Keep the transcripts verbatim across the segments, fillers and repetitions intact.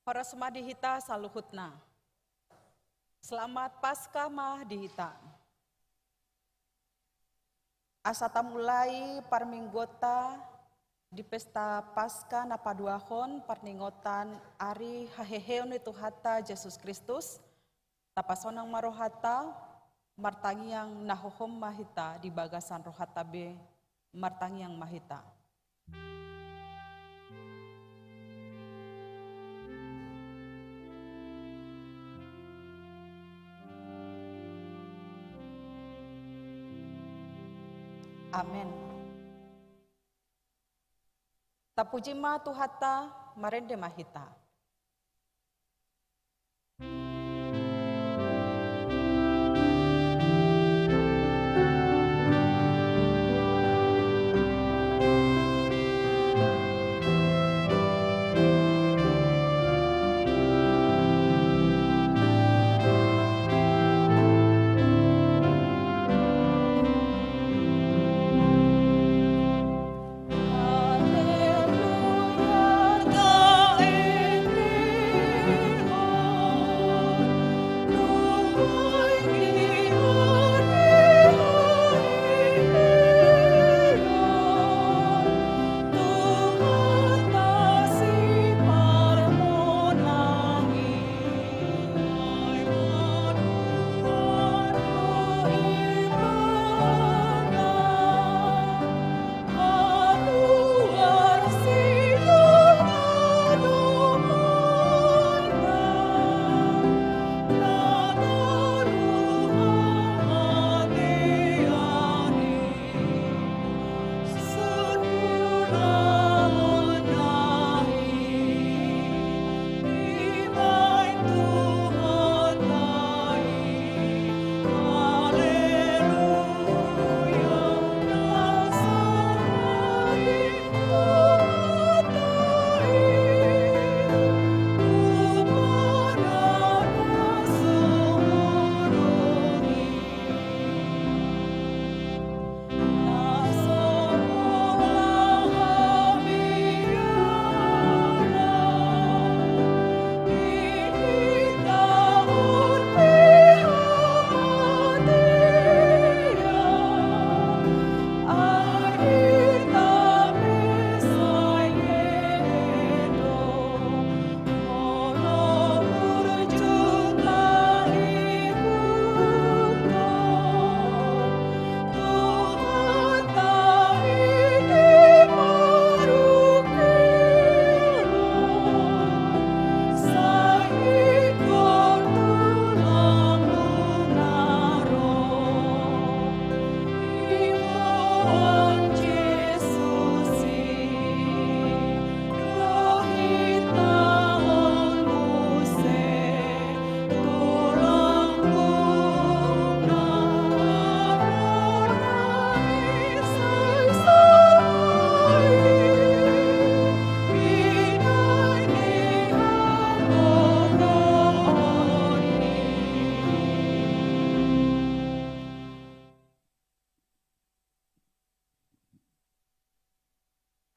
Horas ma di hita saluhutna. Selamat Paskah ma di hita. Asa tamulai parmingguonta di pesta Paskah na paduahon parningotan ari haheheon ni Tuhanta Jesus Kristus, tapasonang ma rohanta, martangiang na hohom ma hita di bagasan rohanta be, martangiang ma hita. Amen. Tapuji ma Tuhanta, marende ma hita.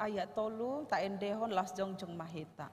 Ayat tolu, taendehon laos jongjong ma hita.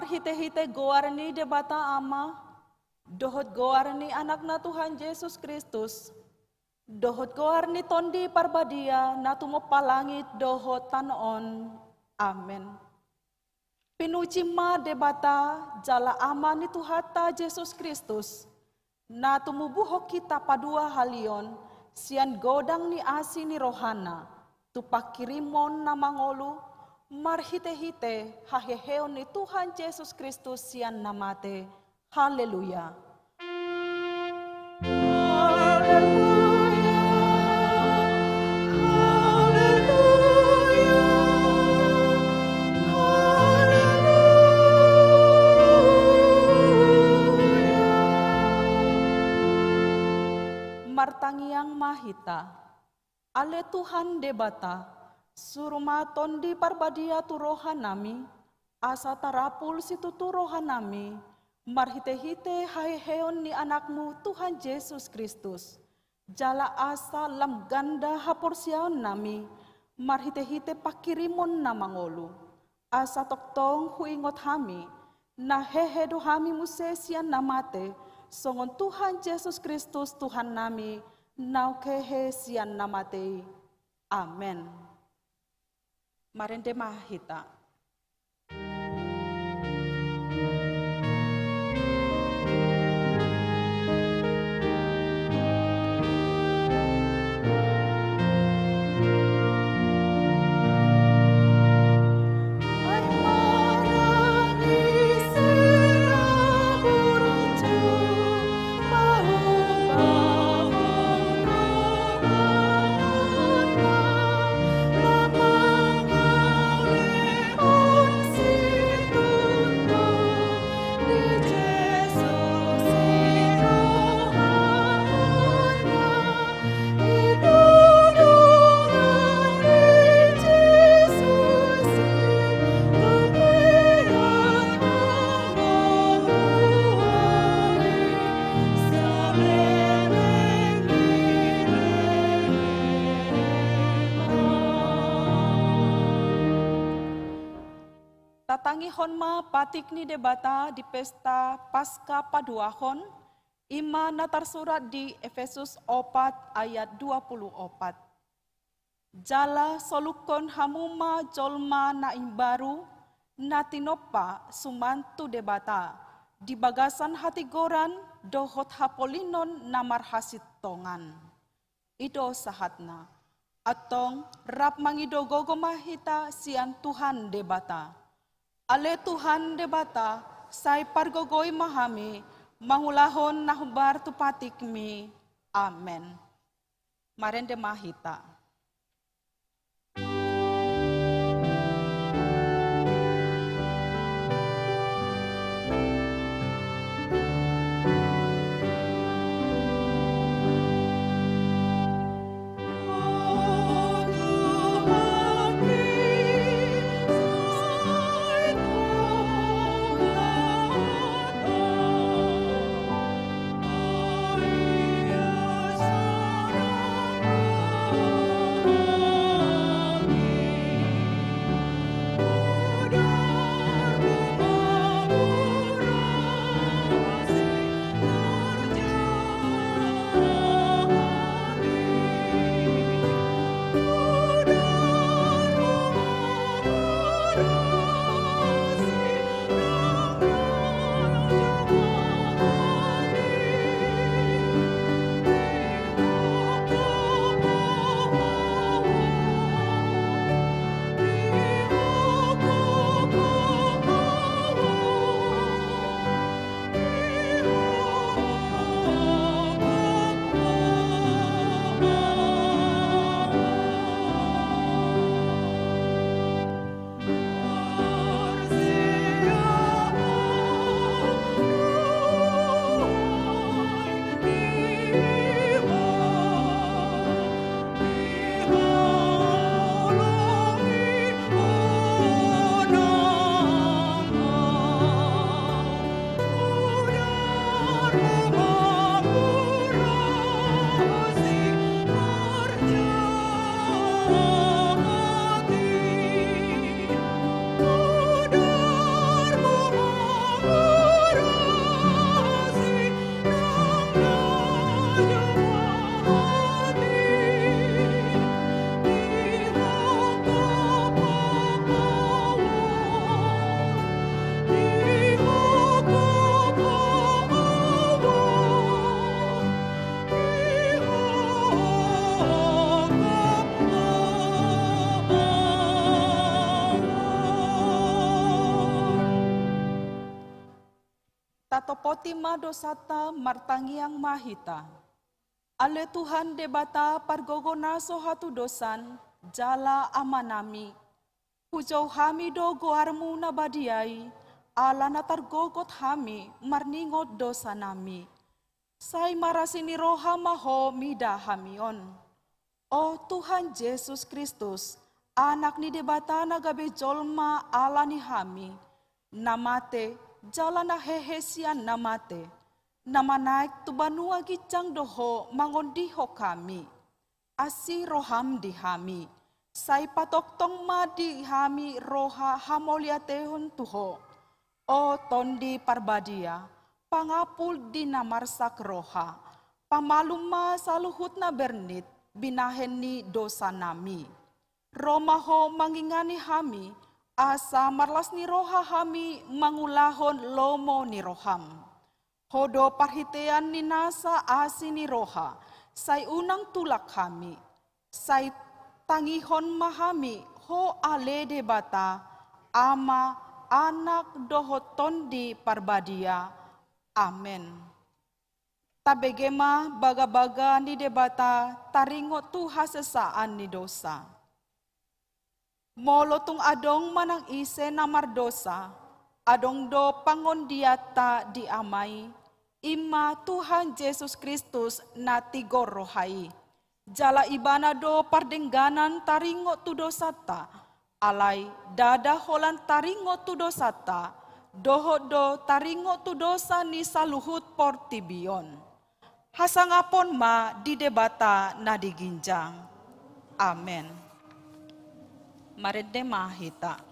Marhitehite goar ni Debata Ama, dohot goar ni Anakna Tuhan Jesus Kristus, dohot goar ni Tondi Parbadia na tumompa langit dohot tano on. Amen. Pinuji ma Debata jala Ama ni Tuhanta Jesus Kristus, na tumubuhon hita paduahalion sian godang ni asi ni rohana tu pangkirimon na mangolu, marhitehite haheheon ni Tuhan Jesus Kristus sian na mate. Haleluya. Haleluya. Haleluya. Haleluya. Martangiang ma hita. Ale Tuhan Debata, suru ma Tondi Parbadia tu rohanami, asa tarapul situtu rohanami, marhitehite haheheon ni Anakmu Tuhan Jesus Kristus, jala asa lam ganda haporseaonnami, marhitehite pangkirimon na mangolu. Asa tongtong huingot hami, na hehe do hami muse sian na mate, songon Tuhan Jesus Kristus Tuhannami, naung hehe sian na mate i. Amen. Marende ma hita. Tatangihon ma patik ni Debata di pesta Paska paduahon, i ma na tarsurat di Efesus opat ayat dua puluh opat. Jala solukkon hamu ma jolma na imbaru, na tinompa suman tu Debata, di bagasan hatigoran dohot hapolinon na marhasintongan. I do sahatna. Antong rap mangido gogo ma hita sian Tuhan Debata. Ale Tuhan Debata, sai pargogoi ma hami, mangulahon na hombar tu patikmi. Amen. Marende ma hita. Oti ma dosanta, martangiang ma hita. Ale Tuhan Debata pargogo na so hatudosan, jala Amanami, hujou hami do goarmu na badia i, ala na targogot hami marningot dosanami. Sai marasi ni roha ma Ho mida hami on. O Tuhan Jesus Kristus, Anak ni Debata na gabe jolma ala ni hami, na mate jala na hehe sian na mate, na manaek tu banua ginjang do Ho mangondihon hami. Asi roham di hami, sai patongtong ma di hami roha hamauliateon tu Ho. O Tondi Parbadia, pangapul di na marsak roha, pamalum ma saluhut na bernit binahen ni dosanami. Ro ma Ho mangingani hami, asa marlas ni roha hami mangulahon lomo ni roham. Ho do parhitean ni nasa asi ni roha, sai unang tulak hami. Sai tangihon ma hami Ho ale Debata, Ama, Anak dohot Tondi Parbadia. Amen. Tabege ma bagabaga ni Debata taringot tu hasesaan ni dosa. Molo tung adong manang ise na mardosa, adong do pangondianta di Ama i, i ma Tuhan Jesus Kristus na tigor roha i. Jala Ibana do pardengganan taringot tu dosanta, alai ndada holan taringot tu dosanta, dohot do taringot tu dosa ni saluhut portibi on. Hasangapon ma di Debata na di ginjang. Amen. Marende ma hita.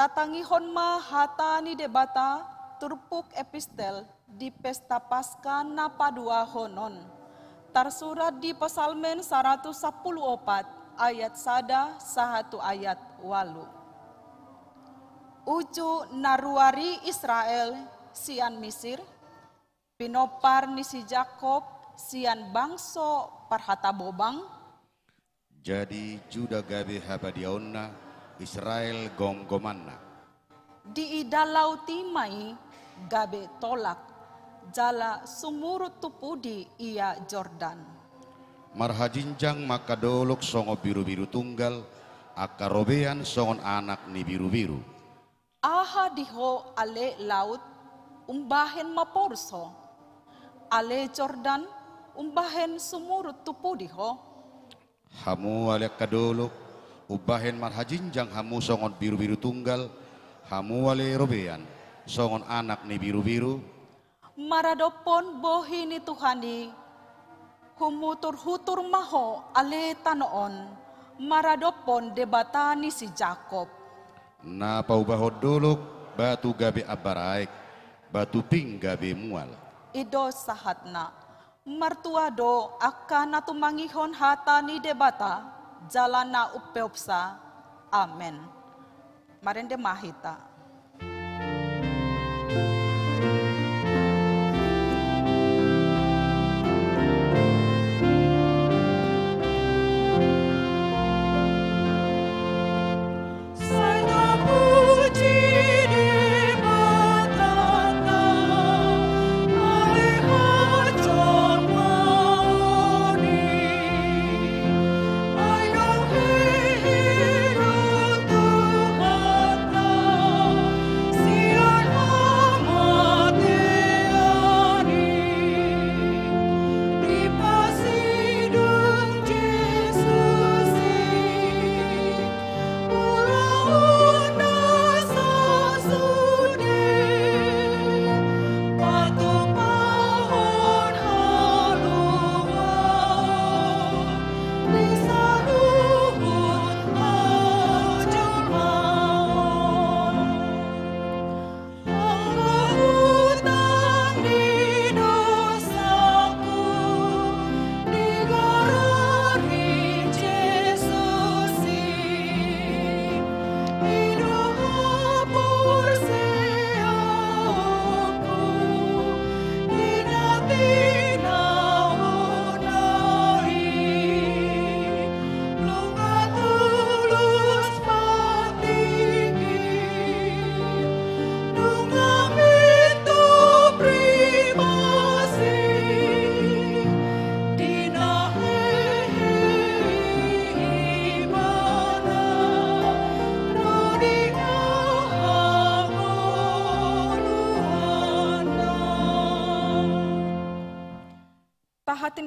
Tatangihon ma hata ni Debata, turpuk epistel di pesta Paska na paduahon on. Tarsurat di Psalmen saratus sampulu opat, ayat sada sahat tu ayat ualu. Uju na ruar i Israel sian Misir, pinompar ni si Jakob sian bangso parhatabobang. Jadi Juda gabe habadiaonna, Israel gomgomanna. Diida laut i ma i gabe tolak, jala sumurut tu pudi ia Jordan. Marhajinjang ma angka dolok songon birubiru tunggal, angka robean songon anak ni birubiru. Aha di ho ale laut, umbahen maporus ho? Ale Jordan, umbahen sumurut tu pudi ho? Hamu ale angka dolok, umbahen marhajinjang hamu songon birubiru tunggal, hamu ale robean, songon anak ni birubiru. Maradophon bohi ni Tuhan i, humuturhutur ma ho ale tano on, maradophon Debata ni si Jakob. Na paubahon dolok, batu gabe ambar aek, batu ping gabe mual. I do sahatna. Martua do angka na tumangihon hata ni Debata, jala na umpeopsa. Amen. Marende ma hita.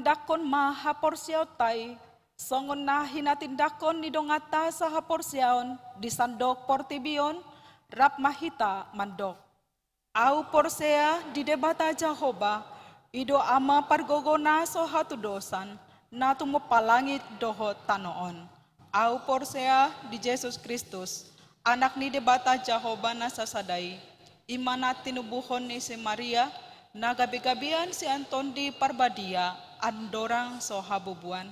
Tindangkon ma haporseaonta i, songon na hinatindangkon ni donganta sahaporseaon di sandok portibi on, rap ma hita mandok. Ahu porsea di Debata Jahowa, i do Ama pargogo na so hatudosan, na tumompa langit dohot tano on. Ahu porsea di Jesus Kristus, Anak ni Debata Jahowa na sasada i, i ma na tinubuhon ni si Maria, na gabegabean sian Tondi Parbadia, andorang so habubuan.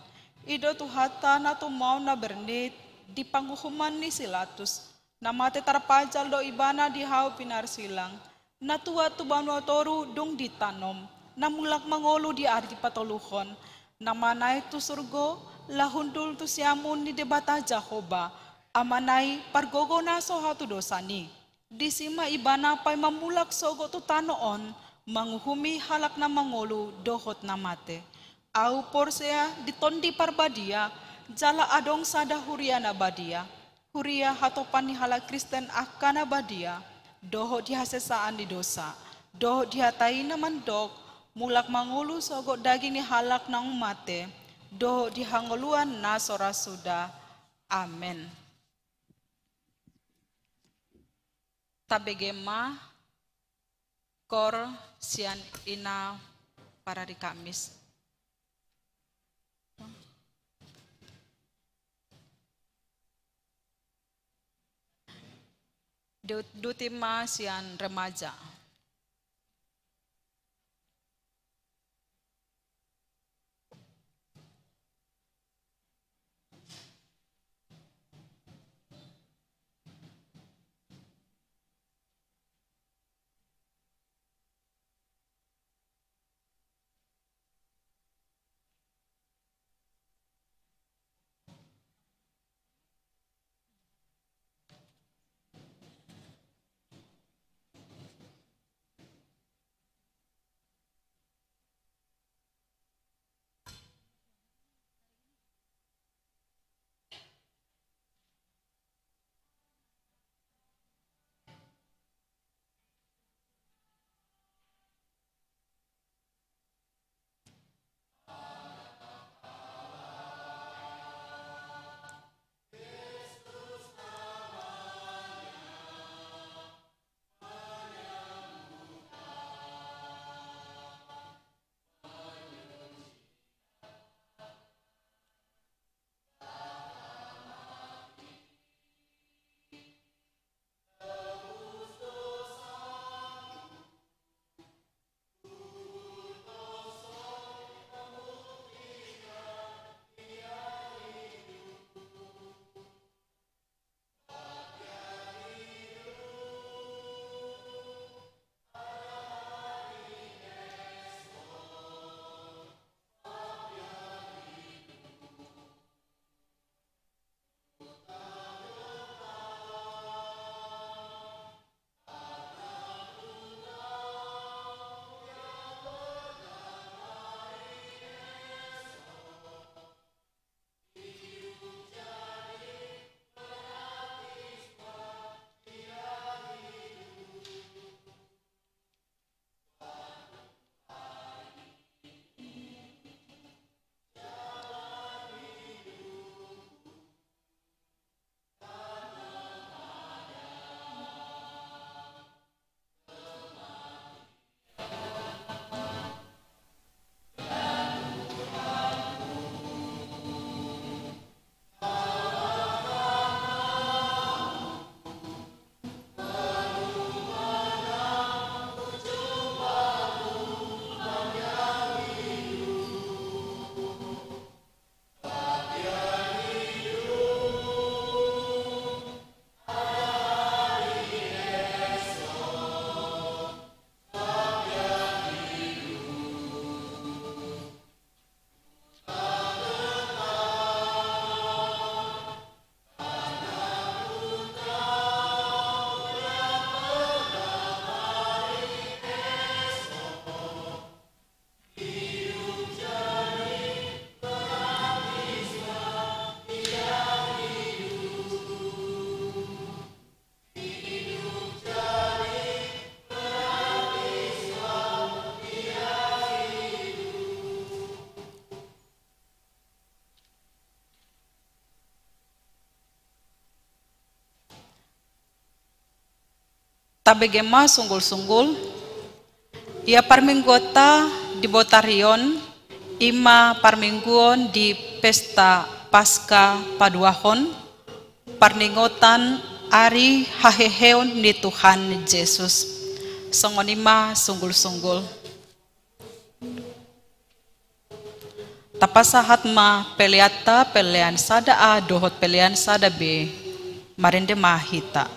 I do Tuhanta na tumaon na bernit di panguhuman ni si Latus, na mate tarpajal do ibana di hau pinarsilang, na tuat tu banua toru dung ditanom, na mulak mangolu di ari patoluhon, na manaek tu surgo, laho hundul tu siamun ni Debata Jahowa, Amana i pargogo na so hatudosan i. Disi ma ibana paima mulak sogot tu tano on, manguhumi halak na mangolu dohot na mate. Ahu porsea di Tondi Parbadia, jala adong sada huria na badia. Huria hatopan ni halak Kristen angka na badia, dohot di hasesaan ni dosa, dohot di hata i na mandok, mulak mangolu sogot daging ni halak naung mate, dohot di hangoluan na so ra suda. Amen. Tabege ma koor sian ina parari Kamis. Diut-, diuti ma sian remaja. Tabege ma sunggul-sunggul. Ia parmingguonta di botari on, i ma parmingguon di pesta Paska paduahon, parningotan ari haheheon ni Tuhan Jesus. Songon i ma sunggul-sunggul. Tapasahat ma peleanta, pelean sada A dohot pelean sada B. Marende ma hita.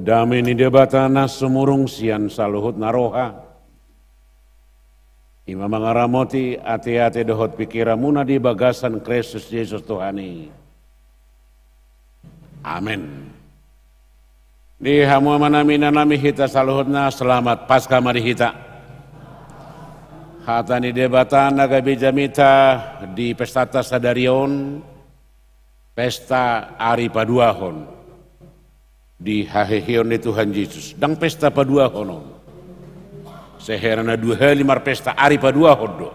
Dame ni Debata na sumurung sian saluhut na roha, i ma mangaramoti ateate dohot pingkiranmuna di bagasan Kristus Jesus Tuhan i. Amen. Di hamu amanami, inanami, hita saluhutna, selamat Paskah ma di hita. Hata ni Debata na gabe jamita di pestanta sadari on, pesta ari paduahon di haheheon ni Tuhan Jesus. Ndang pesta paduahon on. Sehera na dua hali marpesta, ari paduahon do.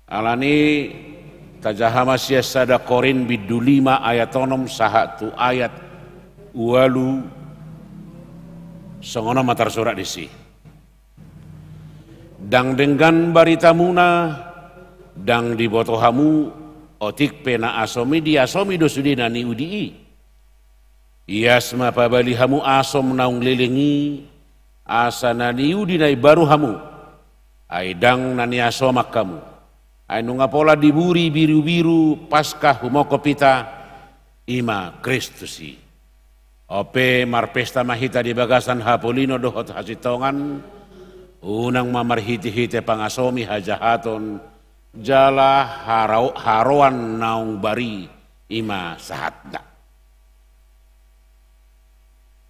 Alani, tajaha ma sian sada Korint bindu lima ayat onom sahat tu ayat ualu, songon on ma tarsurat disi. Ndang denggan baritamuna, ndang diboto hamu, otik pe na asom i diasomi do sude na niudi i. Ias ma pabali hamu asom naung leleng i, asa na niudi na imbaru hamu, ai ndang na niasoman hamu. Ai nunga pola diburi birubiru Paskah humongkop hita, i ma Kristus i. On pe marpesta ma hita di bagasan hapolinon dohot hasintongan, unang ma marhitehite pangasomi hajahaton, jala harau-, haroan naung bari, i ma sahatna.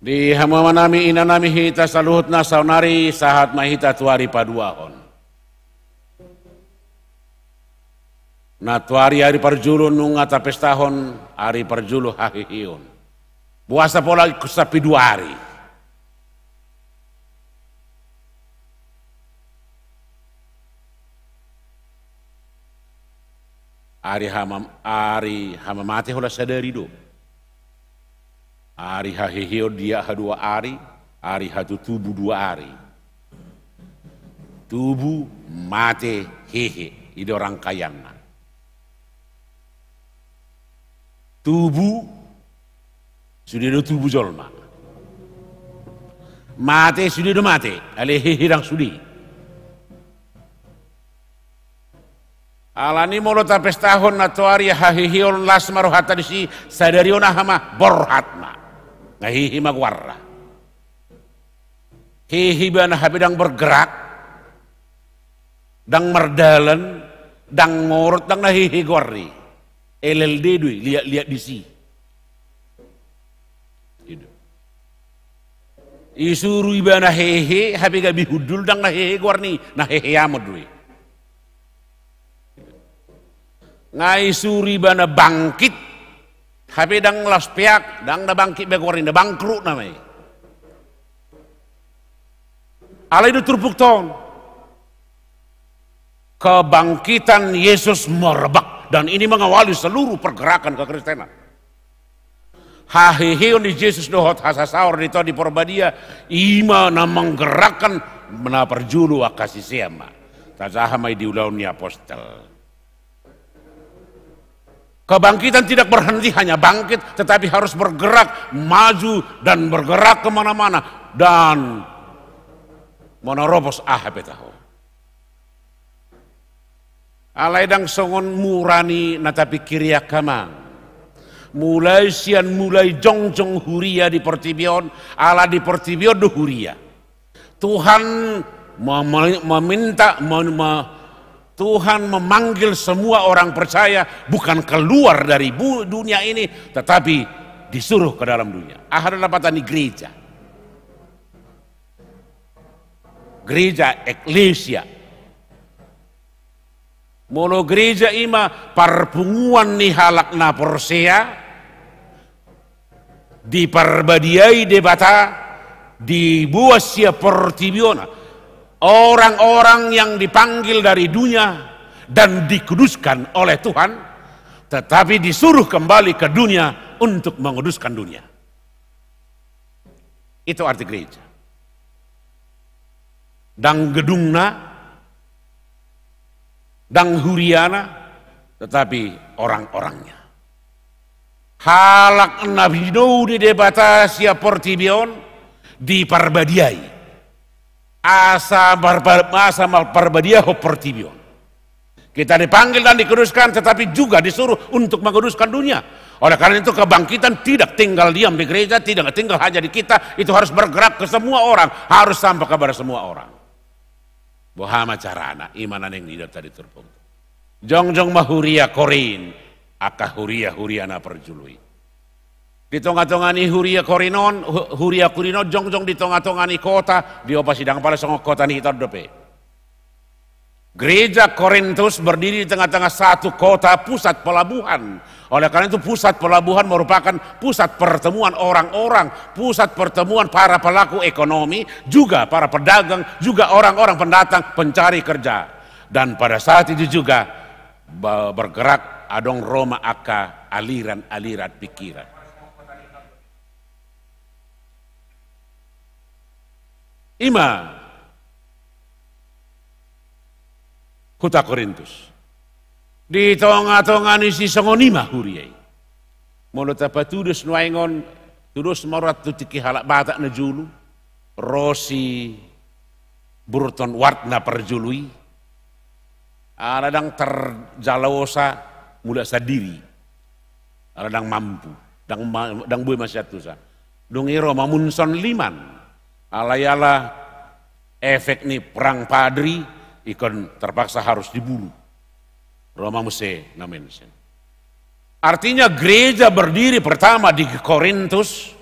Di hamu amanami, inanami, hita saluhutna, saonari sahat ma hita tu ari paduahon. Na tuari ari parjolo nunga tapestahon ari parjolo haheheon. Boasa pola ingkon sampe dua ari? Ari hamam-, ari hamamate holan sadari do. Ari haheheon dia ha dua ari, ari hatutubu dua ari. Tubu, mate, hehe, i do rangkaianna. Tubu, sude do tubu jolma. Mate, sude do mate, alai hehe ndang sude. Alani molo tapestahon na tuari haheheon, las ma rohanta disi, sadari on aha ma, borhat ma. Nga hehe ma goarna. Hehe ibana hape ndang bergerak, ndang mardalan, ndang ngorot, ndang na hehe goarna i. L L D do i, liat-liat disi. Isuru ibana hehe, hape gabe hundul, ndang na hehe goarna i, na hehe amon do i. Nga isuru ibana bangkit, hape ndang laos peak, ndang na bangkit be goarna i, na bangkrut nama i. Alai do turpukta on. Kebangkitan Yesus merebak, dan ini mengawali seluruh pergerakan kekristenan. Haheheon ni Jesus dohot hasasaor ni Tondi Porbadia, i ma na menggerakkan na parjolo angka sisean ma. Tajaha ma i di Ulaon ni Apostel. Kebangkitan tidak berhenti hanya bangkit, tetapi harus bergerak maju dan bergerak kemana-mana dan menerobos aha pe tahe. Alai ndang songon mura ni na tapingkiri angka amang. Mulai sian mulai jongjong huria di portibi on, ala di portibi on do huria. Tuhan mem-, meminta, mem-, me-, Tuhan memanggil semua orang percaya bukan keluar dari bu-, dunia ini, tetapi disuruh ke dalam dunia. Aha do lapatan ni gereja? Gereja, eklesia. Molo gereja i ma parpunguan ni halak na porsea, diparbadiai Debata, diboan sian portibi on. Orang-orang yang dipanggil dari dunia dan dikuduskan oleh Tuhan, tetapi disuruh kembali ke dunia untuk menguduskan dunia. Itu arti gereja. Ndang gedungna, ndang huriana, tetapi orang-orangnya. Halak na binou ni Debata sian portibi on diparbadiai. Asa marpa-, asa marparbadiahon portibi on. Kita dipanggil dan dikuduskan, tetapi juga disuruh untuk menguduskan dunia. Oleh karena itu, kebangkitan tidak tinggal diam di gereja, tidak tinggal hanya di kita, itu harus bergerak ke semua orang, harus sampai kepada semua orang. Boha ma carana, i ma na naeng nidok tadi turpuk. Jongjong ma huria Korint, angka huria-huria na parjolo i. Di tonga-tonga ni huria Korin on, hu-, huria Korin on jongjong di tonga-tonga ni kota, diopa sidang pala songon kota ni hita on dope. Gereja Korintus berdiri di tengah-tengah satu kota pusat pelabuhan. Oleh karena itu, pusat pelabuhan merupakan pusat pertemuan orang-orang, pusat pertemuan para pelaku ekonomi, juga para pedagang, juga orang-orang pendatang pencari kerja. Dan pada saat itu juga ba-, bergerak adong ro ma angka aliran-aliran pikiran. Ima huta Korintus. Di tonga-tonga ni sisongon i ma huria i. Molo tapatudos nuaeng on, tudos ma roha tu tingki halak Batak na jolo, ro si Burton Ward na parjolo i, ala ndang tarjalosa mulak sandiri. Ala ndang mampu, ndang ma-, ndang boi masiantusan. Dung i ro ma Munson Lyman. Alai ala efek ni perang Padri, ingkon terpaksa harus diburu. Ro ma muse Nommensen. Artinya gereja berdiri pertama di Korintus,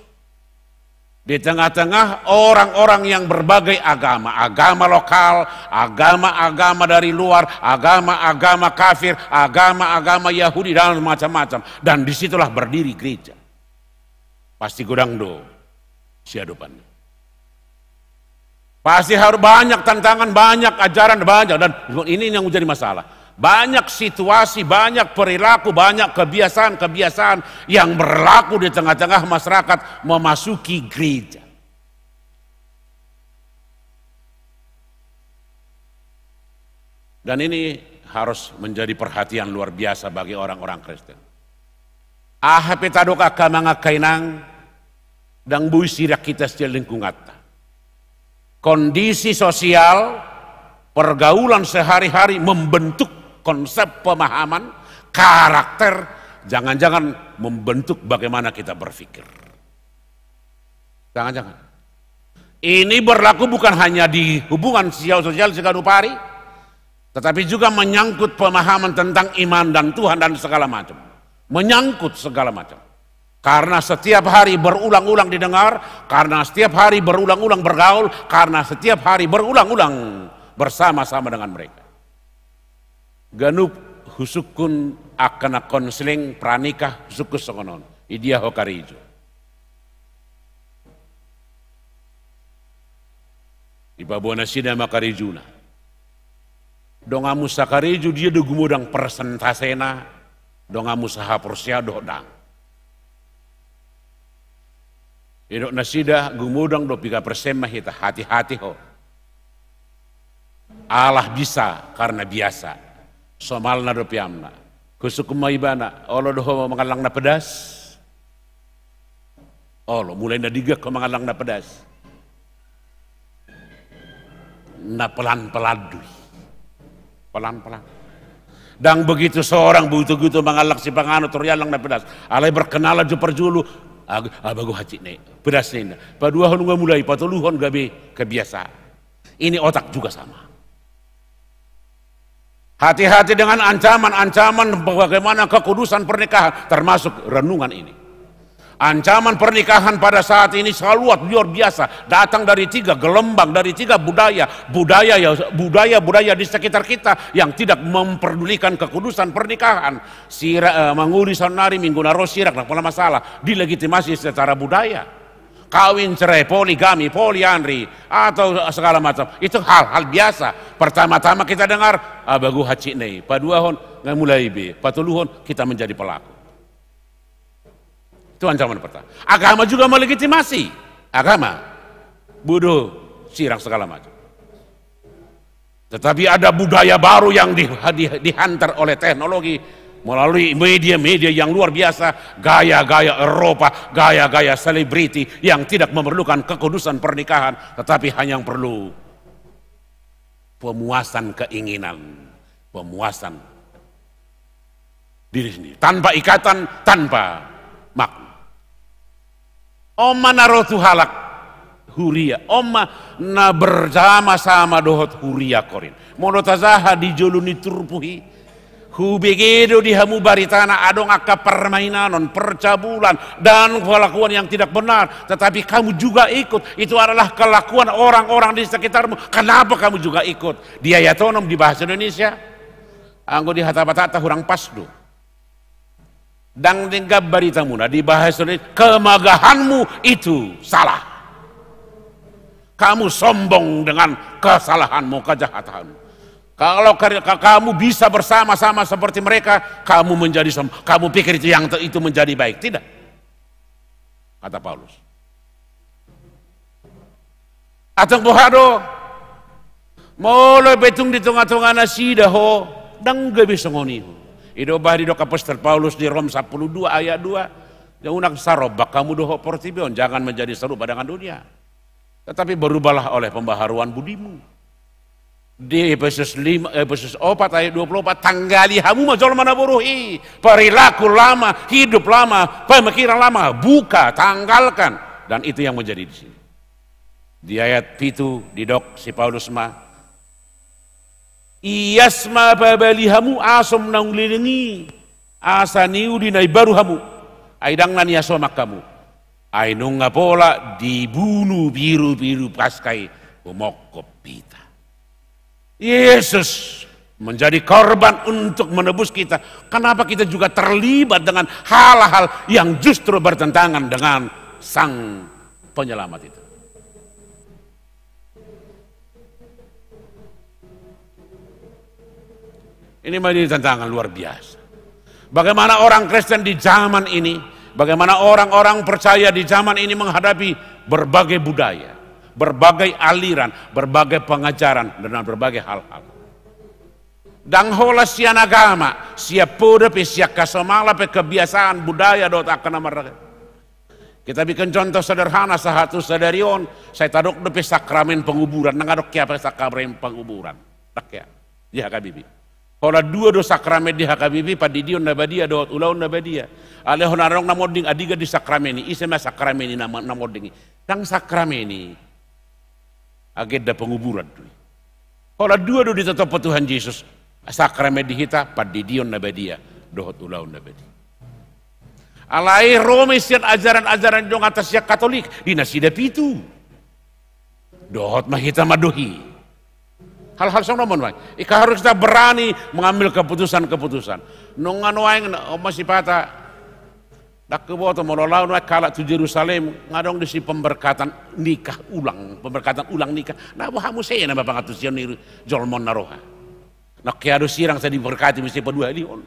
di tengah-tengah orang-orang yang berbagai agama, agama lokal, agama-agama dari luar, agama-agama kafir, agama-agama Yahudi, dan macam-macam. Dan disitulah berdiri gereja. Pasti godang do siadopan. Pasti harus banyak tantangan, banyak ajaran, banyak. Dan ini yang menjadi masalah. Banyak situasi, banyak perilaku, banyak kebiasaan-kebiasaan yang berlaku di tengah-tengah masyarakat memasuki gereja. Dan ini harus menjadi perhatian luar biasa bagi orang-orang Kristen. Aha pe tadok angka amang, angka inang, ndang boi sirang hita sian lingkunganta. Kondisi sosial, pergaulan sehari-hari membentuk konsep pemahaman, karakter, jangan-jangan membentuk bagaimana kita berpikir. Jangan-jangan. Ini berlaku bukan hanya di hubungan sosial, sosial siganup ari, tetapi juga menyangkut pemahaman tentang iman dan Tuhan dan segala macam. Menyangkut segala macam. Karena setiap hari berulang-ulang didengar, karena setiap hari berulang-ulang bergaul, karena setiap hari berulang-ulang bersama-sama dengan mereka. Ganup husungkun angka na konseling pranikah, husungkun songon on. Idia ho karejo? Dipaboa nasida ma karejona. Donganmu sakarejo dia do gumodang persentasena, donganmu sahaporseaon dohot ndang? Didok nasida, gumodang do piga persen ma hita. Hati-hati ho. Ala bisa karena biasa. Somalna dope amna. Husungkun ma ibana, olo do ho mangallang na pedas? Olo, mulai na denggan ho mangallang na pedas. Na pelan-pelan do i. Pelan-pelan. Ndang begitu seorang begitu-begitu mangallang sipanganon tor diallang na pedas. Alai berkenalan jo parjolo. Ag-, ah, bago hansit na i. Pedas ninna. Paduahon nga mulai, patoluhon gabe kebiasaan. Ini otak juga sama. Hati-hati dengan ancaman-ancaman bagaimana kekudusan pernikahan, termasuk renungan ini. Ancaman pernikahan pada saat ini sangat luar biasa, datang dari tiga gelombang, dari tiga budaya, budaya ya, budaya-budaya di sekitar kita yang tidak memperdulikan kekudusan pernikahan. Sira-, eh, mangoli saonnari, minggu na ro sirang, ndang pola masalah, dilegitimasi secara budaya. Kawin cerai, poligami, poliandri, atau segala macam. Itu hal-hal biasa. Pertama-tama kita dengar, ah, bago hansit na i. Paduahon, nga mulai be. Patoluhon, kita menjadi pelaku. Itu ancaman pertama. Agama juga melegitimasi. Agama. Bodo, sirang segala macam. Tetapi ada budaya baru yang di-, di-, dihantar oleh teknologi melalui media-media yang luar biasa, gaya-gaya Eropa, gaya-gaya selebriti yang tidak memerlukan kekudusan pernikahan, tetapi hanya yang perlu pemuasan keinginan, pemuasan diri sendiri, tanpa ikatan, tanpa makna. On ma na ro tu halak huria, on ma na bersama-sama dohot huria Korin. Molo tajaha di jolo ni turpuk i, Hubege do di hamu baritana adong angka permainanon, percabulan, dan kelakuan yang tidak benar. Tetapi kamu juga ikut. Itu adalah kelakuan orang-orang di sekitarmu. Kenapa kamu juga ikut? Di ayat onom di bahasa Indonesia. Anggo di hata Batakta hurang pas do. Ndang denggan baritamuna di bahasa Indonesia, kemegahanmu itu salah. Kamu sombong dengan kesalahanmu, kejahatanmu. Kalau ka-, ka-, kamu bisa bersama-sama seperti mereka, kamu menjadi som-, kamu pikir itu yang te-, itu menjadi baik. Tidak. Kata Paulus. Antong boha do? Molo pe tung di tonga-tonga nasida ho, ndang gabe songon i ho. I do bah didok apostel Paulus di Rom sampulu dua ayat dua. Unang sarombak hamu dohot portibi on, jangan menjadi serupa dengan dunia. Tetapi berubahlah oleh pembaharuan budimu. Di Efesus lima, Efesus opat ayat dua puluh opat, tanggali hamu ma jolma na boru i, perilaku lama, hidup lama, pemikiran lama, buka, tanggalkan. Dan itu yang menjadi di sini. Di ayat pitu didok si Paulus ma, ias ma pabali hamu asom na uli leleng i, asa ni uli na imbaru hamu, ai ndang na niasoman hamu. Ai nunga pola dibunu birubiru Paska i, humongkop hita. Yesus menjadi korban untuk menebus kita. Kenapa kita juga terlibat dengan hal-hal yang justru bertentangan dengan Sang Penyelamat itu? Ini menjadi tantangan luar biasa. Bagaimana orang Kristen di zaman ini, bagaimana orang-orang percaya di zaman ini menghadapi berbagai budaya, berbagai aliran, berbagai pengajaran, dan berbagai hal-hal. Ndang holan sian agama, sian poda pe, sian hasomala pe, kebiasaan, budaya, dohot angka na marragam. Kita bikin contoh sederhana, sahat tu sadari on, sai tadok dope sakramen penguburan, ndang adong hea pe sakramen penguburan. Ndang hea. Di H K B P. Holan dua do sakramen di H K B P, pandidion na badia dohot ulaon na badia. Alai holan adong na monding andigan di sakramen i, ise ma sakramen i na, na monding i? Ndang sakramen i. Agenda penguburan do i. Holan dua do ditotop Tuhan Jesus. Sakramen di hita, pandidion na badia dohot ulaon na badia. Alai ro ma i sian ajaran-ajaran jongan ta sian Katolik, di nasida pitu. Dohot ma hita mandok i. Hal-hal songon on ma nuaeng. Ika harus kita berani mengambil keputusan-keputusan. Nunga nuaeng, on ma sipata. Ndang huboto molo laho nuaeng halak tu Jerusalem, nga adong disi pemberkatan nikah ulang, pemberkatan ulang nikah. Na boha muse nama pangantusion ni jolma on na roha. Nang hea do sirang sai diberkati muse paduahalihon.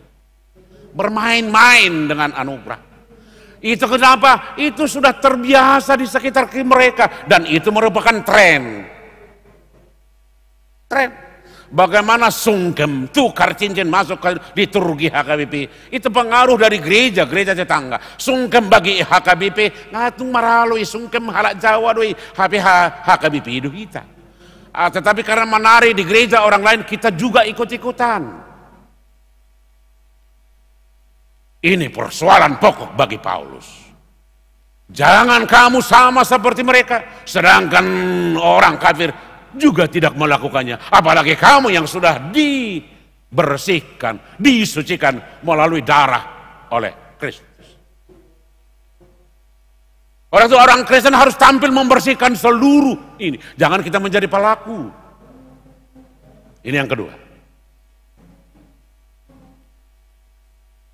Bermain-main dengan anugerah. Itu kenapa? Itu sudah terbiasa di sekitar mereka dan itu merupakan tren. Tren. Bagaimana sungkem tukar cincin masuk ke liturgi H K B P. Itu pengaruh dari gereja, gereja tetangga. Sungkem bagi H K B P, nga tung maralo i, sungkem halak Jawa do i, hape H-, H K B P do hita. Ah, tetapi karena menari di gereja orang lain, kita juga ikut-ikutan. Ini persoalan pokok bagi Paulus. Jangan kamu sama seperti mereka, sedangkan orang kafir juga tidak melakukannya. Apalagi kamu yang sudah dibersihkan, disucikan melalui darah oleh Kristus. Orang itu, orang Kristen harus tampil membersihkan seluruh ini. Jangan kita menjadi pelaku. Ini yang kedua.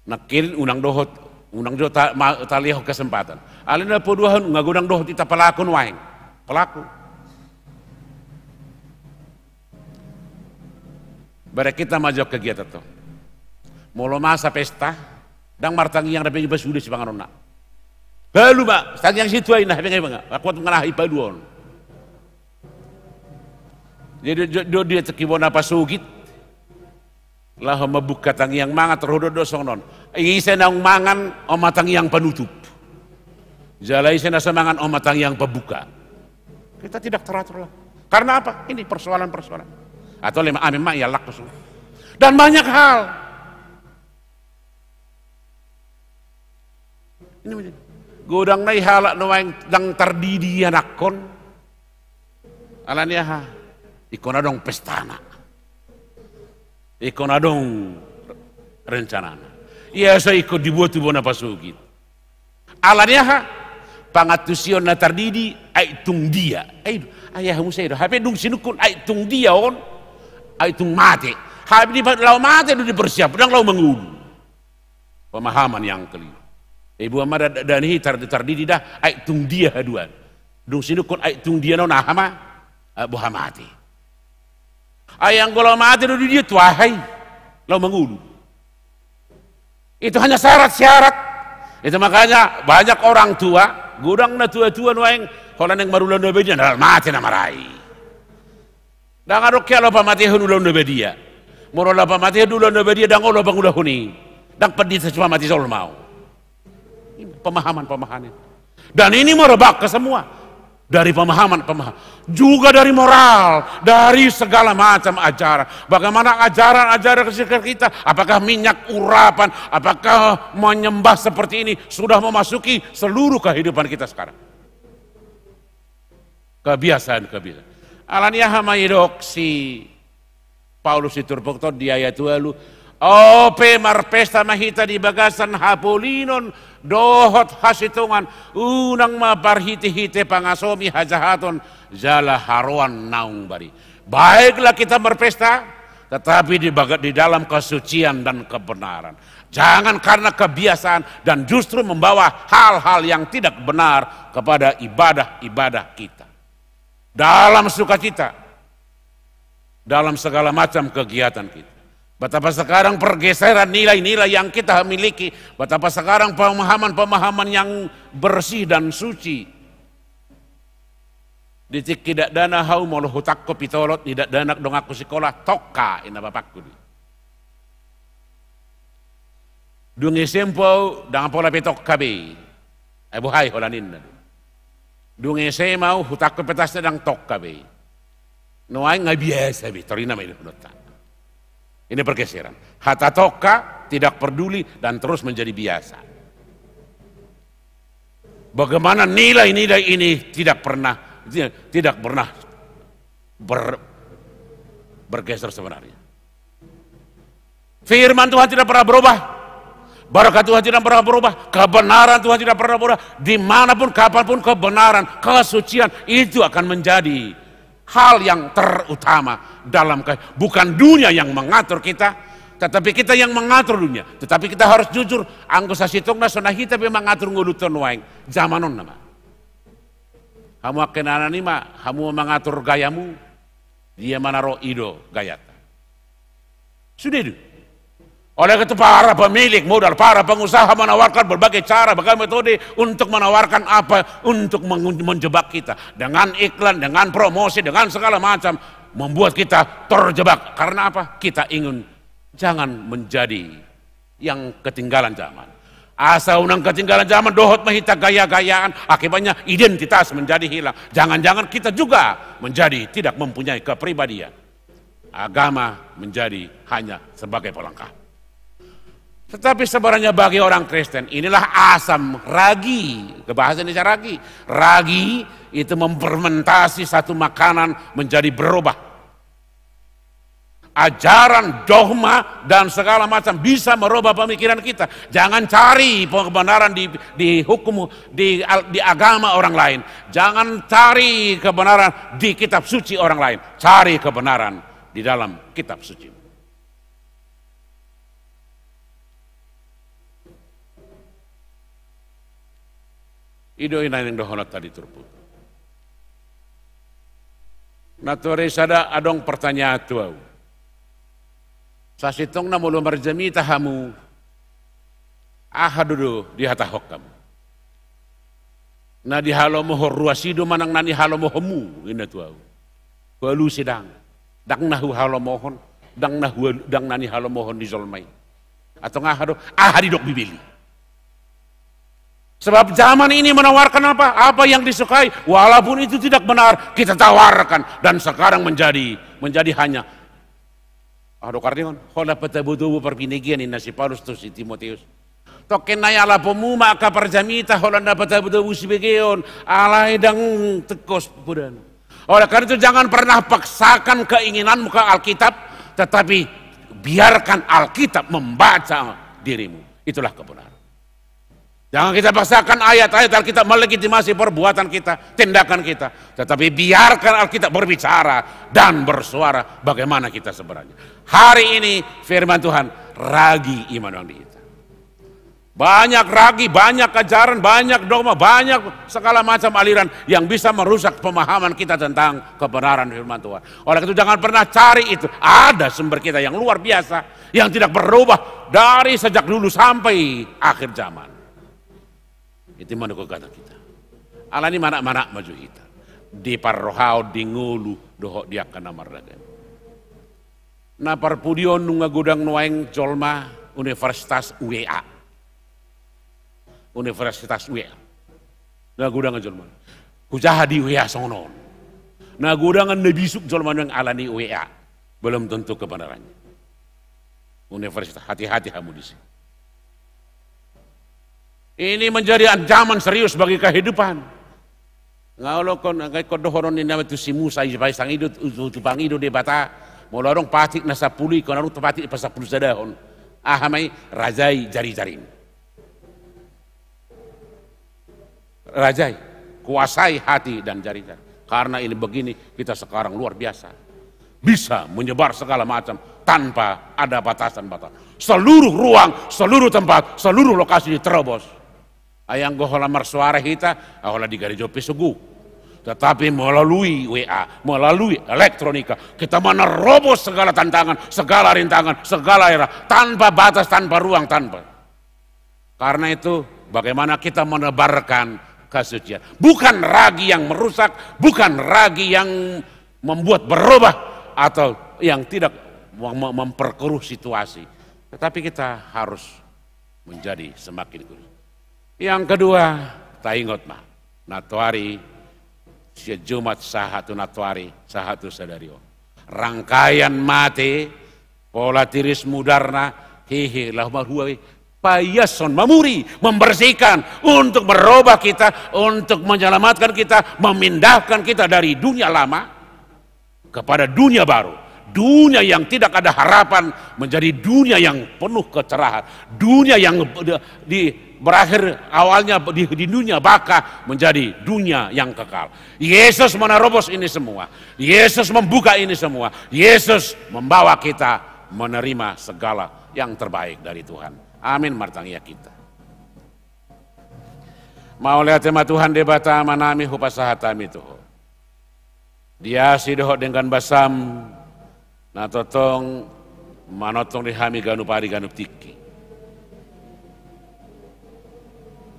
Nangkin unang dohot, unang jo ta-, ma-, talehon kesempatan. Alai na paduahon, nga godang dohot hita pelaku nuaeng. Pelaku. Bereng hita ma jo kegiatan to. Molo masa pesta, ndang martangiang dope i, pasude sipanganonna. Balu ma, tangiang situai na, hape nga i, nga kuat mangalahai paduahon. Jadi, do, do, dia teki bona pasogit. Laho mambuka tangiang mangan, terhudut do songon on. Ise naung mangan, on ma tangiang panutup. Jala ise na so mangan, on ma tangiang pambuka. Kita tidak teratur lah. Karena apa? Ini persoalan-persoalan. Atau lima amin ma ia laku semua. Dan banyak hal. Ini menjadi. Godang nai halak nuaeng ndang tardidi anakkon. Alani aha? Ingkon adong pestana. Ingkon adong rencanana. Ia so ingkon dibuat tu bona pasogit. Alani aha? Pangantusion na tardidi, ai tung dia. Ai, ai aha muse do. Hape dung sinungkun, ai tung dia on, ai tung mate. Hape di laho mate do dipersiap, ndang laho mangolu. Pemahaman yang keliru. Ibu ama da, da, da ni tar, tardidi da, ai tung dia haduan. Dung sinungkun ai tung dia on aha ma? Ah, boha mate. Ai anggo laho mate do dia tu aha i? Laho mangolu. Itu hanya syarat-syarat. Itu makanya banyak orang tua, godang na tua-tua nuaeng, holan naeng marulaon na badia, na mate na marai. Ndang adong hea laho pamatehon ulaon na badia. Molo laho pamatehon ulaon na badia, ndang olo pangulahon i. Ndang pandita sipamate jolma on. Pemahaman-pemahaman. Dan ini merebak ke semua. Dari pemahaman-pemahaman. Juga dari moral, dari segala macam ajaran. Bagaimana ajaran-ajaran sekitar kita, apakah minyak urapan, apakah menyembah seperti ini sudah memasuki seluruh kehidupan kita sekarang. Kebiasaan-kebiasaan. Alani aha ma didok si Paulus di turpukta on di ayat ualu, ope marpesta ma hita di bagasan hapolinon dohot hasintongan, unang ma marhite-hite pangasomi hajahaton jala haroan naung bari. Baiklah kita berpesta, tetapi di baga-, di dalam kesucian dan kebenaran. Jangan karena kebiasaan dan justru membawa hal-hal yang tidak benar kepada ibadah-ibadah kita. Dalam sukacita, dalam segala macam kegiatan kita. Betapa sekarang pergeseran nilai-nilai yang kita miliki, betapa sekarang pemahaman-pemahaman yang bersih dan suci. Di tingki dakdanak ahu molo hutangkon pitolot ni dakdanak donganku sikola, tongka, inna bapakku di. Dung S M P ahu, ndang pola pe tongka be. Ai boha i holan ninna do. Dung S M A ahu, hutangkon petasna ndang tongka be. Nuaeng nga biasa be, torina ma i dohononta. Ini pergeseran. Hata tongka tidak peduli dan terus menjadi biasa. Bagaimana nilai-nilai ini tidak pernah, tidak pernah ber-, bergeser sebenarnya. Firman Tuhan tidak pernah berubah. Berkat Tuhan tidak pernah berubah. Kebenaran Tuhan tidak pernah berubah. Dimanapun, kapanpun kebenaran, kesucian itu akan menjadi hal yang terutama dalam ke-, bukan dunia yang mengatur kita, tetapi kita yang mengatur dunia. Tetapi kita harus jujur, anggo sasintongna so na hita be mangatur ngolunta nuaeng, jaman on nama. Hamu angka inanami ma, hamu mangatur gayamu, dia ma na ro i do gayanta. Sude do. Oleh itu para pemilik modal, para pengusaha menawarkan berbagai cara, berbagai metode untuk menawarkan apa, untuk mengun-, menjebak kita. Dengan iklan, dengan promosi, dengan segala macam. Membuat kita terjebak. Karena apa? Kita ingin jangan menjadi yang ketinggalan zaman. Asa unang ketinggalan zaman, dohot ma hita gaya-gayaan, akibatnya identitas menjadi hilang. Jangan-jangan kita juga menjadi tidak mempunyai kepribadian. Agama menjadi hanya sebagai pelengkap. Tetapi sebenarnya bagi orang Kristen, inilah asam ragi, ke bahasa Indonesia ragi. Ragi itu memfermentasi satu makanan menjadi berubah. Ajaran, dogma, dan segala macam bisa merubah pemikiran kita. Jangan cari kebenaran di, di hukum, di, di agama orang lain. Jangan cari kebenaran di kitab suci orang lain. Cari kebenaran di dalam kitab suci. I do i na naeng dohononta di turpuk. Na tuari sada adong pertanyaan tu ahu. Sasintongna molo marjamita hamu, aha do, do dihatahon hamu? Na dihalomohon ruas i do manang na nihalomohonmu, inna tu ahu. Hualusi ndang. Ndang na huhalomohon, ndang na hua-, ndang na nihalomohon ni jolma i. Antong aha do, aha didok Bibel i. Sebab zaman ini menawarkan apa? Apa yang disukai, walaupun itu tidak benar, kita tawarkan dan sekarang menjadi, menjadi hanya. Aha do kardingon, holan patobu-tobu parbinegean, inna si Paulus tu si Timoteus. Tongkin na ialaponmu ma angka parjamita holan na patobu-tobu sibegeon, alai ndang tengkos podana. Oleh karena itu, jangan pernah paksakan keinginanmu ke Alkitab, tetapi Biarkan Alkitab membaca dirimu. Itulah kebenaran. Jangan kita paksakan ayat-ayat Alkitab melegitimasi perbuatan kita, tindakan kita. Tetapi biarkan Alkitab berbicara dan bersuara bagaimana kita sebenarnya. Hari ini firman Tuhan, ragi ima nuaeng di hita. Banyak ragi, banyak ajaran, banyak dogma, banyak segala macam aliran yang bisa merusak pemahaman kita tentang kebenaran firman Tuhan. Oleh itu jangan pernah cari itu. Ada sumber kita yang luar biasa, yang tidak berubah dari sejak dulu sampai akhir zaman. Itu ma nuaeng hata kita. Alani i manat-manat ma jo hita di parrohaon, di ngolu dohot di angka na mardalan. Na parpudi on nunga godang nuaeng jolma Universitas U E A. Universitas U E A. Na godang jolma. Hujaha di U E A songon on. Na godang na bisuk jolma nuaeng alani U E A. Belum tentu kebenarannya. Universitas, hati-hati hamu di sini. Ini menjadi ancaman serius bagi kehidupan. Nga olo kon, nga ingkon dohonon ni nama tu si Musa, i pasangido tu, tu, tu pangido Debata, molo adong patik na sampulu i, ingkon adong tu patik pasampulu sadahon. Aha ma i? Rajai jari-jarim. Rajai, kuasai hati dan jari-jari. Karena ini begini, kita sekarang luar biasa. Bisa menyebar segala macam tanpa ada batasan-batasan. Seluruh ruang, seluruh tempat, seluruh lokasi diterobos. Ai anggo holan marsuara hita, holan di gareja pe sogo. Tetapi melalui W A, melalui elektronika, kita menerobos segala tantangan, segala rintangan, segala era, tanpa batas, tanpa ruang, tanpa. Karena itu, bagaimana kita menebarkan kesucian. Bukan ragi yang merusak, bukan ragi yang membuat berubah, atau yang tidak mem-, memperkeruh situasi. Tetapi kita harus menjadi semakin kudus. Yang kedua, taingot ma, nantoari sian Jumat sahat tu nantoari, sahat tu sadari on. Rangkaian mate, pola tiris mudarna, hehe, laho marhua, paiashon, mamuri, membersihkan, untuk merubah kita, untuk menyelamatkan kita, memindahkan kita dari dunia lama kepada dunia baru, dunia yang tidak ada harapan menjadi dunia yang penuh kecerahan, dunia yang di, di, berakhir awalnya di, di dunia baka menjadi dunia yang kekal. Yesus menerobos ini semua. Yesus membuka ini semua. Yesus membawa kita menerima segala yang terbaik dari Tuhan. Amin. Martangiang hita. Mauliate ma Tuhan Debata Amanami, hupasahat hami tu Ho. Di asi dohot denggan basam, na tongtong manongtong di hami ganup ari ganup tingki.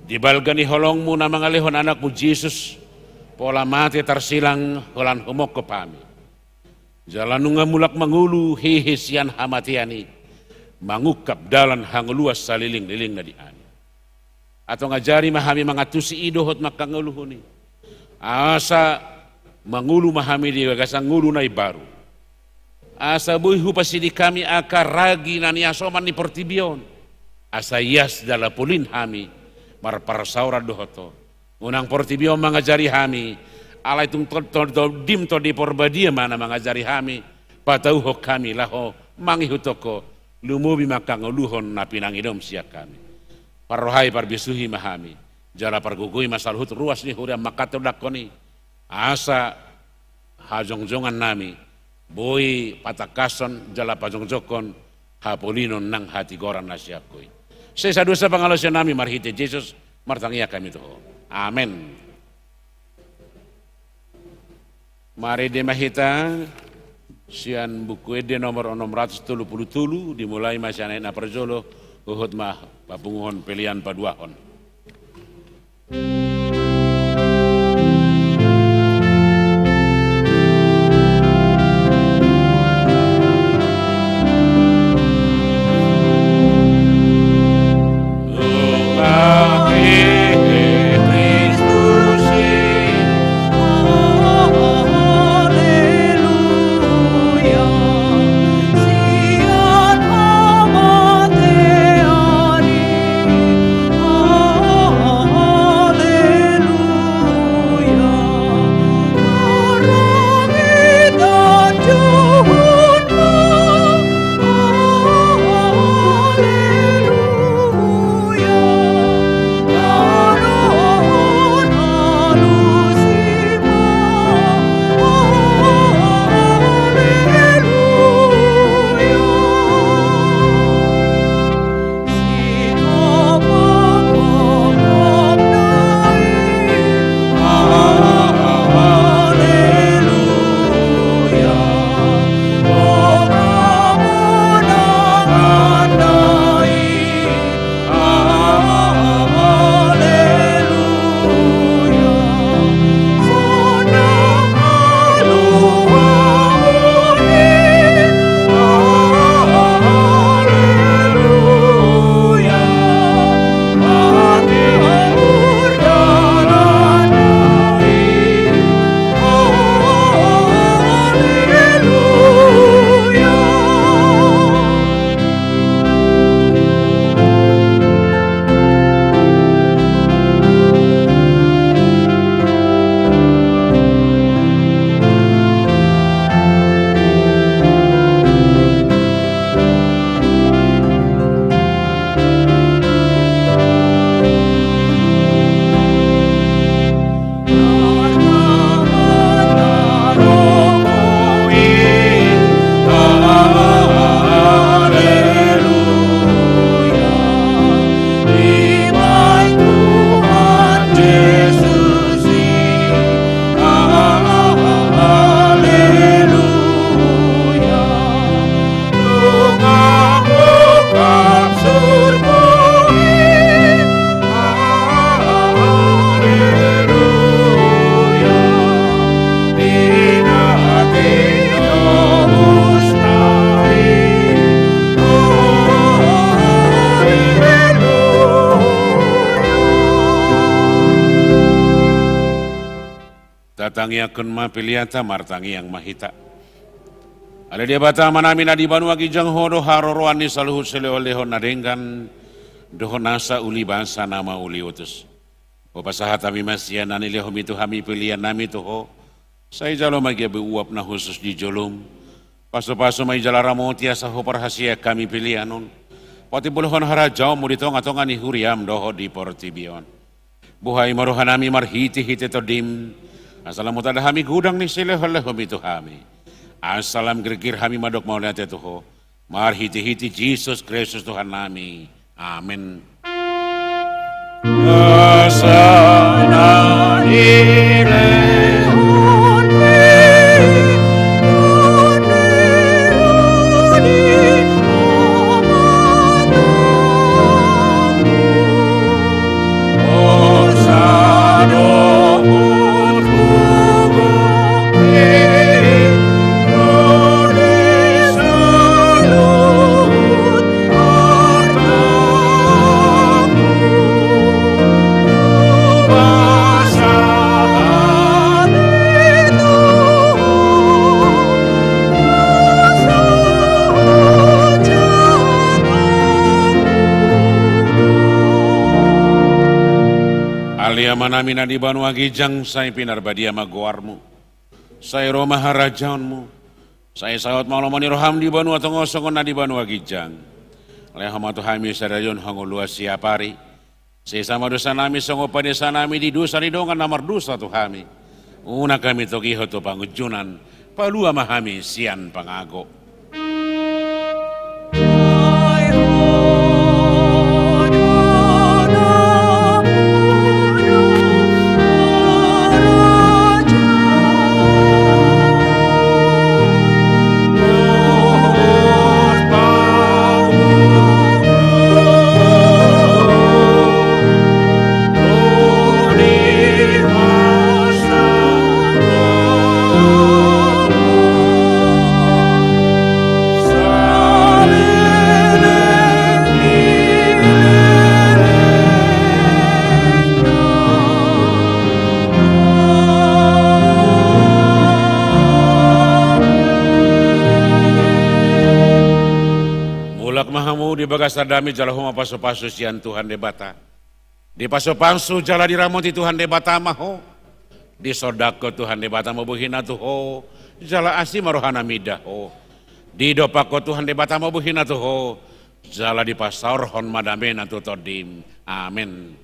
Di balga ni holongmu na mangalehon anakmu Jesus, pola mate tarsilang holan humongkop hami. Jala nunga mulak mangolu hehe sian hamatean i, mangungkap dalan hangoluan salelenglelengna di hami. Antong ajari ma hami mangantusi i dohot mangkangoluhon i. Asa mangolu ma hami di bagasan ngolu na imbaru. Asa boi hupasiding hami angka ragi na niasoman ni portibi on. Asa ias jala polin hami marparsaoran dohot Ho. Unang portibi on mangajari hami, alai tung tol-, tol-, tol-, dim Tondi Porbadia ma na mangajari hami, patauhon hami laho mangihuthon Ho, lumobi mangkangoluhon na pinangidom sian hami. Parrohai, parbisuhi ma hami, jala pargogoi ma saluhut ruas ni huria mangkatondangkon i, asa hajongjongannami boi patangkashon jala pajongjongkon hapolinon nang hatigoran na sian Ho i. Sai sadosa pangalaosionnami marhite Jesus, martangiang hami tu Ho. Amen. Marende ma hita sian Buku Ende nomor onom ratus tolu pulu tolu, dimulai ma sian ayat na parjolo, huhut ma papunguhon pelean paduahon. Tatangiangkon ma peleanta, martangiang ma hita. Ale Debata Amanami na di banua ginjang, Ho do haroroan ni saluhut silehonlehon na denggan dohot nasa uli basa na mauliutus. Hupasahat hami ma sian na nilehonMi tu hami peleannami tu Ho. Sai jalo ma gabe uap na hushus di joloM. Pasupasu ma i jala ramoti asa huparhaseang hami pelean on, patimbulhon harajaonMu di tongatonga ni huriaM dohot di portibi on. Buhai ma rohanami marhitehite TondiM, asa lam hutanda hami godang ni silehonlehonMi tu hami. Asa lam girgir hami mandok mauliate tu Ho, marhitehite Jesus Kristus Tuhannami. Amen. Ale Amanami na di banua ginjang, sai pinarbadia ma goarMu. Sai ro ma harajaonMu. Sai saut ma lomo ni rohaM di banua tonga on songon na di banua ginjang. Lehon ma tu hami sadari on hangoluan siapari. Sesa ma dosanami songon panesanami di dosa ni dongan na mardosa tu hami. Unang hami togihon tu pangunjunan, palua ma hami sian pangago. Mulak ma hamu di bagasan dame jala ho ma pasupasu sian Tuhan Debata. Dipasupasu jala diramoti Tuhan Debata ma ho. Disondangkon Tuhan Debata ma bohina tu ho, jala asi ma rohana mida ho. Didompakkon Tuhan Debata ma bohina tu ho, jala dipasaorhon ma damena tu tondim. Amen.